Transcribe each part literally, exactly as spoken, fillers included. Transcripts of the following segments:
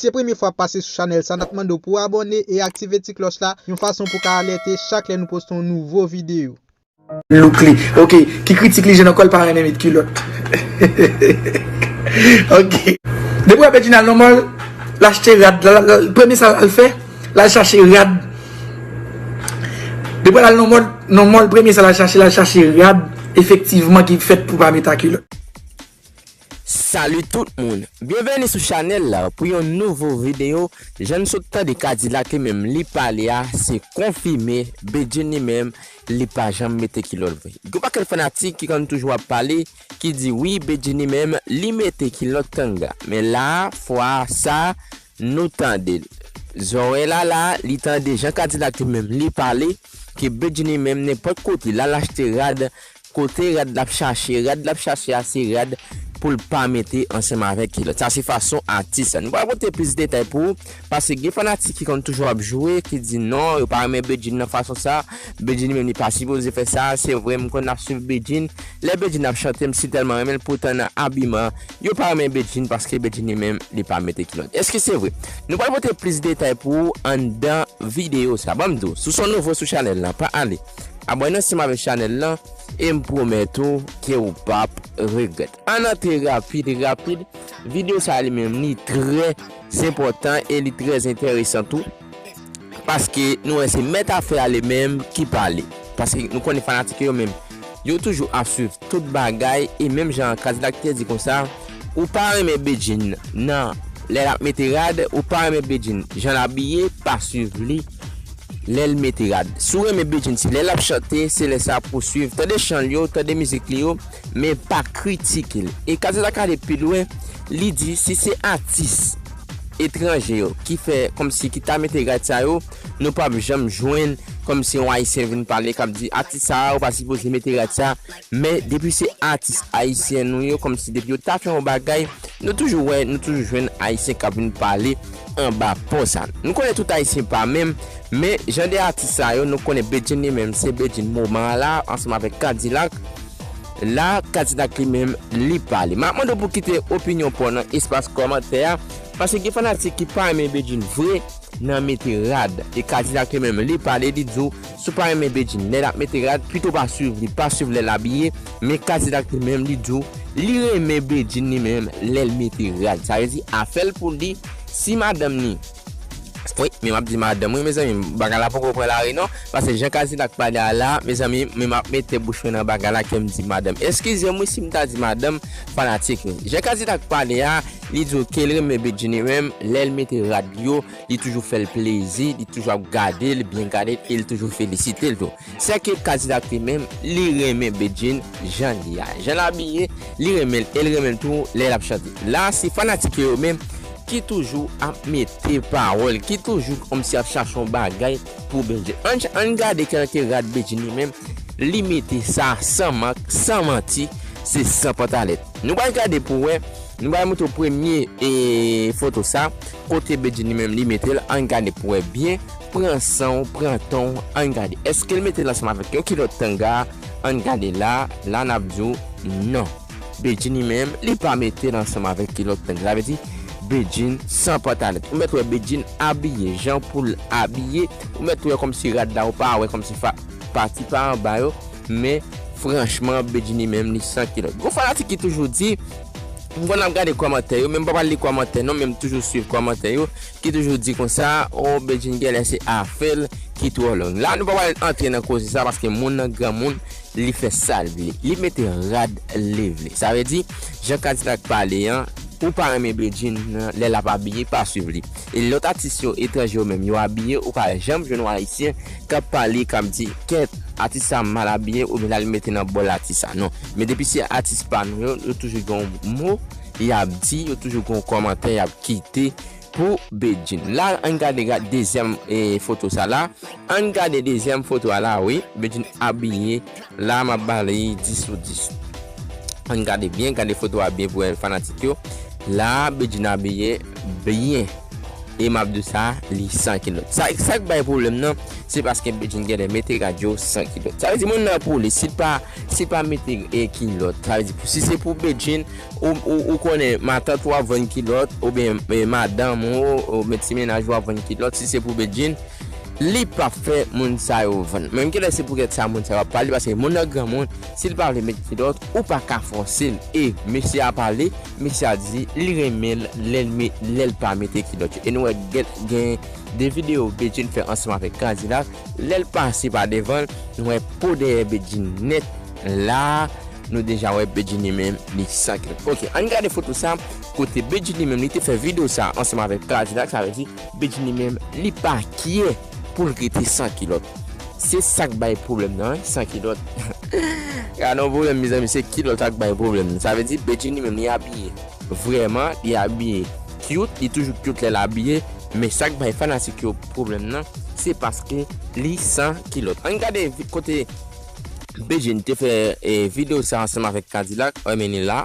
Si se premye fwa w ap pase sou chanèl sa, n ap mande w pou w abòne e aktive ti klòch la, yon fason pou w ka alète chak lè nou poste yon nouvo videyo. Look li. Ok, ki kritik li jwenn ankò, l pa renmen met kilòt. Ok. Depi w wè Bedjine al nan mòl, l achte rad. La, la, la, premye sa l al fè, l al chache rad. Depi l al nan mòl, nan mòl, premye sa l al chache, l al chache rad, efektivman, ki fèt pou pa met a kilòt. Salut tout moun! Byenveni sou chanèl la pou yon nouvo videyo. Jan n sot tande Kadilak li menm li pale a, se konfime Bedjine li menm li pa janm mete kilòt vre. Gen yon pakèt fanatik ki konn toujou ap pale, ki di wi, Bedjine li menm li mete kilòt tanga. Men la a, fwa sa a, nou tande l. Zòrèy la la, li tande jan Kadilak li menm li pale, ke Bedjine li menm nenpòt kote l al achte rad, kote rad l ap chache, rad l ap chache a se rad pou l pa mete ansanm avèk kilòt. Sa se fason atis la. Nou pral pote plis detay pou ou, paske gen fanatik ki konn toujou ap joure, ki di non, yo pa renmen Bedjine nan fason sa, Bedjine li menm li pa sipoze fè sa, se vre m konn ap swiv Bedjine, lè Bedjine ap chante m si tèlman renmen l, poutan nan abiman, yo pa renmen Bedjine paske Bedjine li menm li pa mete kilòt. Èske se vre? Nou pral pote plis detay pou ou anndan videyo sa. Ban m di w, si w se yon nouvo sou chanèl la, pa ale. Abòne ansanm avèk chanèl lan e m pwomèt ou ke w p ap regrèt. Ann antre rapid, rapid. Videyo sa a li menm li trè enpòtan e li trè enteresan tou. Paske nou wè se mèt afè a li menm ki pale. Paske nou konnen fanatik yo menm, yo toujou ap swiv tout bagay e menm jan Kadilak te di konsa, ou pa renmen Bedjine nan lè l ap mete rad, ou pa renmen Bedjine jan l abiye, pa swiv li lè l mete rad. Si w renmen Bedjine, se lè l ap chante, se lè sa pou w swiv. Tande chan l yo, tande mizik li yo, men pa kritike l. E Kadilak ale pi lwen, li di si se atis etranje yo ki fè kòmsi ki ta mete rad sa yo, nou p ap janm jwenn kòmsi yon ayisyen vin pale k ap di atis sa a ou pa sipoze mete rad sa, men depi se atis ayisyen nou yo, kòmsi depi yo ta fè yon bagay, nou toujou wè, nou toujou jwenn ayisyen k ap vin pale anba pon sa. Nou konnen tout ayisyen pa menm, men jan de atis sa yo, nou konnen Bedjine li menm, se Bedjine moman an la, ansanm avèk Kadilak. La, Kadilak li menm, li pale. M ap mande w pou kite opinyon pa w nan espas kòmantè a, paske gen fanatik ki pa renmen Bedjine vre nan mete rad. E Kadilak li menm, li pale, li di w, si w pa renmen Bedjine lè l ap mete rad, pito pa swiv li, pa swiv lè l abiye. Men Kadilak li menm, li di w, li renmen Bedjine li menm lè l mete rad. Sa vle di, afè l pou li, si madanm li Wi, men m ap di madanm, wi, mezanmi, bagay la poko pran lari non, paske jan Kadilak pale a la, mezanmi, men m ap mete bouch mwen nan bagay la ke m di madanm. Eskize m, wi, si m ta di madanm, fanatik, wi. Jan Kadilak pale a, li di w ke l renmen Bedjine menm, lè l mete rad li yo, li toujou fè l plezi, li toujou ap gade l, byen gade l, e l toujou felisite l tou. Sèke Kadilak li menm, li renmen Bedjine jan l ye a. Jan l abiye, li renmen l, e l renmen l tou lè l ap chante. La, se fanatik yo menm ki toujou ap mete pawòl, ki toujou kòmsi ap chache yon bagay pou Bedjine. Ann, ann gade kèlke rad Bedjine li menm, li mete sa san mank, san manti, se san pantalèt. Nou pral gade pou wè, nou pral montre w premye e, foto sa, kote Bedjine li menm li mete l, ann gade pou wè byen, pran san w, pran tan w, ann gade. Èske l mete l ansanm avèk yon kilòt tanga? Ann gade la, la n ap di w non. Bedjine li menm, li pa mete l ansanm avèk kilòt tanga. Sa vle di, Bedjine san pantalèt. Ou mèt wè Bedjine abiye jan pou l abiye. Ou mèt wè kòmsi rad la, ou pa wè kòmsi fa, pati pa anba yo. Men, franchman, Bedjine li menm, li san kilòt. Gon fanatik ki toujou di, m konn ap gade kòmantè yo, men m pa pral li kòmantè non, men m toujou swiv kòmantè yo, ki toujou di konsa, o, Bedjine genlè se afè l ki twò long. La, nou pa pral antre nan koze sa, paske moun nan granmoun, li fè sa l vle. Li mete rad li vle. Sa vle di, jan Kadilak pale an, ou pa renmen Bedjine nan, lè l ap abiye, pa swiv li. E lòt atis yo, etranje yo menm, yo abiye, ou pa janm jwenn yon ayisyen k ap pale, k ap di, kèt, atis sa mal abiye, oubyen l al mete nan bòl atis sa. Non. Men depi se atis pa nou yo, yo toujou gen yon mo y ap di, yo toujou gen yon kòmantè y ap kite pou Bedjine. La, ann gade, gade dezyèm e, foto sa la. Ann gade dezyèm foto a la, wi. Bedjine abiye. La, m ap ba li dis sou dis. Ann gade byen, gade foto a byen pou wè fanatik yo. La, Bedjine abiye byen. E m ap di w sa, li san kilòt. Sa, sa k bay pwoblèm nan, se paske Bedjine genlè mete rad yo san kilòt. Sa vle di moun nan pou li, si l pa, si l pa mete, e, kilòt, sa vle di si se pou Bedjine, ou, ou, ou konnen matant ou ap vann kilòt, oubyen, e, madanm ou, oubyen ti mennaj ou ap vann kilòt, si se pou Bedjine, li p ap fè moun sa yo vann. Men m genlè se poutèt sa moun sa yo ap pale, paske moun nan granmoun, si l pa vle met kilòt, ou pa ka fòse l. E mesye a pale, mesye a di li renmen l lè l me-, lè l pa mete kilòt yo. E nou wè gen, gen de videyo Bedjine fè ansanm avèk Kadilak. Lè l pase pa devan l, nou wè po dèyè Bedjine nèt la. Nou deja wè Bedjine li menm, li san kilòt. Ok, ann gade foto sa, kote Bedjine li menm, li te fè videyo sa ansanm avèk Kadilak, sa vle di, Bedjine li menm, li pa kyè pou l rete san kilòt. Se sa k bay pwoblèm nan, wi, san kilòt. Gade yon pwoblèm, mezanmi, se kilòt sa k bay pwoblèm nan. Sa vle di, Bedjine li menm, li abiye. Vrèman, li abiye cute, li toujou cute lè l abiye, men sa k bay fanatik yo pwoblèm nan, se paske li san kilòt. Ann gade vi-, kote Bedjine te fè, e, videyo sa ansanm avèk Kadilak, wè men li la.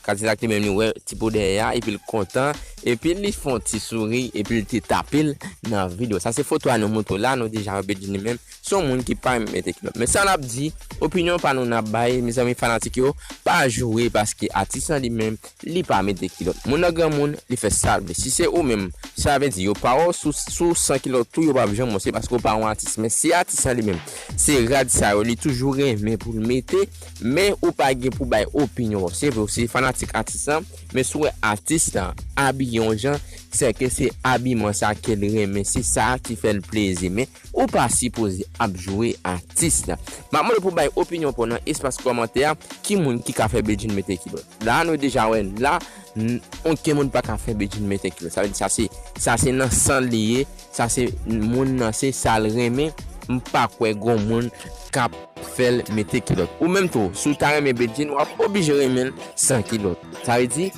Kadilak li menm li wè ti po dèyè a, epi l kontan, epi li fè yon ti souri, epi l te tape l nan videyo. Sa se foto a nou montre w la, nou deja wè Bedjine li menm, se yon moun ki pa renmen mete kilòt. Men sa n ap di, opinyon pa nou n ap bay, mezanmi fanatik yo, pa joure paske atis lan li menm, li pa mete kilòt. Moun nan granmoun, li fè sa l vle. Si se ou menm, sa vle di, yo pa wè w sou, sou san kilòt tou, yo p ap janm wè w, se paske w pa yon atis. Men si atis lan li menm, se rad sa yo, li toujou renmen pou l mete, men ou pa gen pou bay opinyon w. Se vre, w se fanatik atis lan, men si w wè atis lan abiye yon jan, se ke se abiman sa ke l renmen, se sa ki fè l plezi. Men ou pa sipoze ap joure atis la. M ap mande w pou bay opinyon pa w nan espas kòmantè a, ki moun ki ka fè Bedjine mete kilòt. La, nou deja wè la, n-, okenn moun pa ka fè Bedjine mete kilòt. Sa vle di sa se, sa se nan san l li ye, sa se moun nan se sa l renmen, m pa kwè gon moun k ap fè l mete kilòt. Ou menm tou, si w ta renmen Bedjine, w ap oblije renmen l san kilòt. Sa vle di,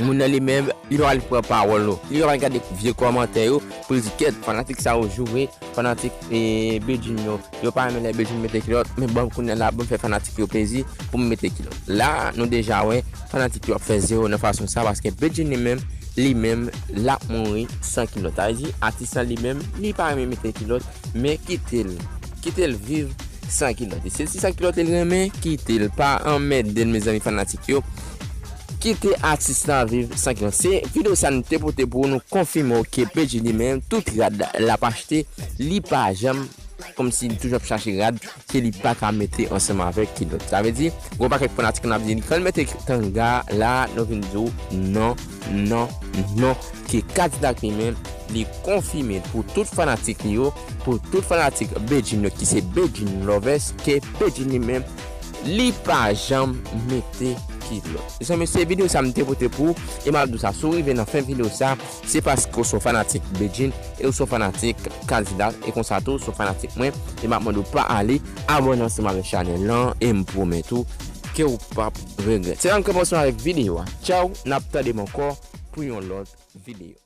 moun nan li menm, li pa pral pran pawòl nou. Li pa pral gade vye kòmantè yo, pou l di, "Kèt, fanatik sa yo joure, fanatik, e, Bedjine yo, yo pa renmen lè Bedjine mete kilòt, men ban m kounye a la, ban m fè fanatik yo plezi pou m mete kilòt." La, nou deja wè, fanatik yo ap fè zewo nan fason sa, paske Bedjine li menm, li menm, l ap mouri san kilòt. Sa vle di, atis lan li menm, li pa renmen mete kilòt, men kite l, kite l viv san kilòt. E si l se san kilòt li renmen, kite l, pa anmède l, mezanmi fanatik yo. Kite atis lan viv san kilòt. Se videyo sa nou te pote pou nou konfime w ke Bedjine li menm, tout rad l ap achte, li pa janm, kòmsi li toujou ap chache rad ke li pa ka mete ansanm avèk kilòt. Sa vle di, gon pakèt fanatik n ap di, "Kan l mete tanga la, nou vin di w non, non, non." Ke Kadilak li menm, li konfime pou tout fanatik li yo, pou tout fanatik Bedjine yo ki se Bedjine lovers, ke Bedjine li menm, li pa janm mete kilòt. Mezanmi, se videyo sa m te pote pou ou, e m ap di w sa, si w rive nan fen videyo sa, se paske w se yon fanatik Bedjine, e w se yon fanatik Kadilak, e konsa tou, w se yon fanatik mwen, e m ap mande w pa ale, abòne ansanm avèk chanèl lan, e m pwomèt ou ke w p ap regrèt. Se la m kanpe ansanm avèk videyo a. Tchaw, n ap tande m ankò pou yon lòt videyo.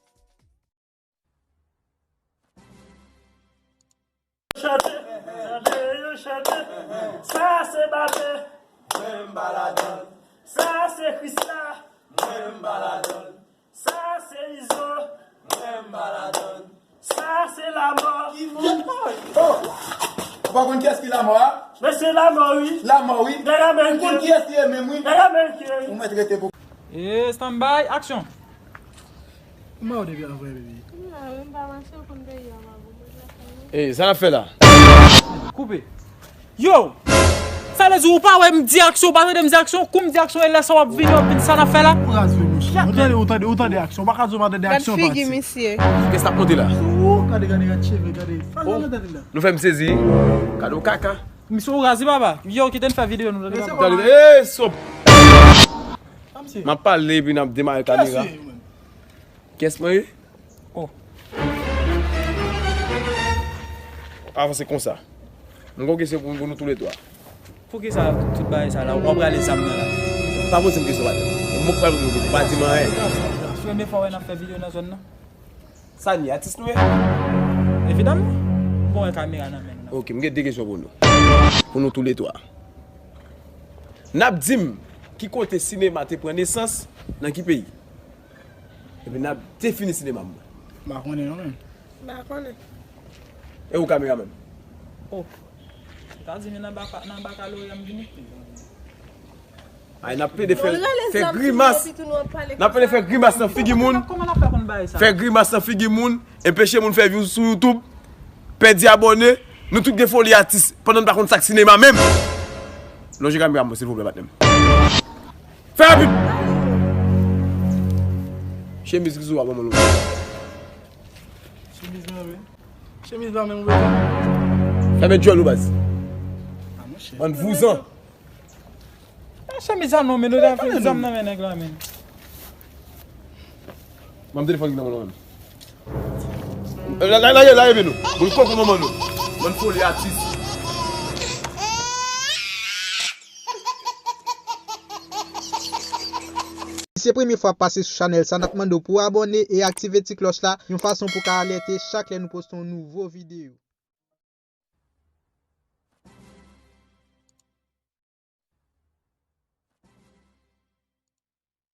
Chante, tande yo chante. Sa se Babe. Mwen m pa ladann. Sa se Christa. Mwen m pa ladann. Sa se Izo. Mwen m pa ladann. Sa se Lamò. Ki moun? Oh! Ou pa konn kiyès ki Lamò a? Mesye Lamò, wi. Lamò, wi. Nèg Ameriken. Ou konn kiyès li ye menm, wi. Nèg Ameriken, wi. Ou mèt rete pou. E, stand by, action. Mwen ou depi avè, bebe. M la wi, m pa mache pou m te ye a, m ap. Ey, sa n ap fè la? Koupe. Yo! Sa vle di ou pa wè m di aksyon, ou pa tande m di aksyon, kou m di aksyon, e lè sa w ap vini, w ap vin sa n ap fè la? Ou raz vre, mesye. Ou tande, ou tande, ou tande aksyon, ou pa ka di w pa tande aksyon, pati. Gad figi misye. Kiyès t ap monte la? Ou, gade, gade, gad cheve, gade. Sa n ap tande la? Nou fè m sezi. Gade w kaka. Misye ou raz wi papa. Yo, kite n fè videyo nou, tande papa. Tande, ey, sòp. M ap pale epi n ap demare kamera. Kiyès mwen ye? Oh. Avanse konsa. M gon kesyon pou, pou nou toulètwa. Poukisa tout bagay sa la? Ou pral rale zam nan la? Pa poze m kesyon, pa di m anyen. Premye fwa wè n ap fè videyo nan zòn nan? Sa n ye, atis nou ye? Evidamman. Bon, wè kamera nan men nou. Ok, m gen de kesyon pou nou. Pou nou toulètwa. N ap di m ki kote sinema te pran nesans, nan ki peyi? Epi n ap defini sinema m. M pa konnen non menm. M pa konnen. E ou kameraman? Oh. Ou ta di men nan baka nan bakaloreya m vini. Ay, n ap plede fè, fè grimas. N ap plede fè grimas nan figi moun. Kòman n ap fè konn bagay sa? Fè grimas nan figi moun. Enpeche moun fè view sou YouTube. Pèdi abòne. Nou tout gen foli atis. Pandan n pa konn sa k sinema menm. Lonje kamera m, silvouplè, patnè m. Fè rapid! Chemiz ki sou a, ban mwen lonje. Chemiz mwen, wi. Chemiz la menm, ou bezwen? Fèmen djòl ou, baz. Ah, monchè. Bann vouzan. Chemiz sa non, men nou ta fè zam nan men nèg la, men. Ban m telefòn ki nan men nou menm. La, la, la, la, la, nou. Moun kòkò manman nou. Bann foli atis. Si se premye fwa w ap pase sou chanèl sa, n ap mande w pou w abòne e aktive ti klòch la, yon fason pou w ka alète chak lè nou poste yon nouvo videyo.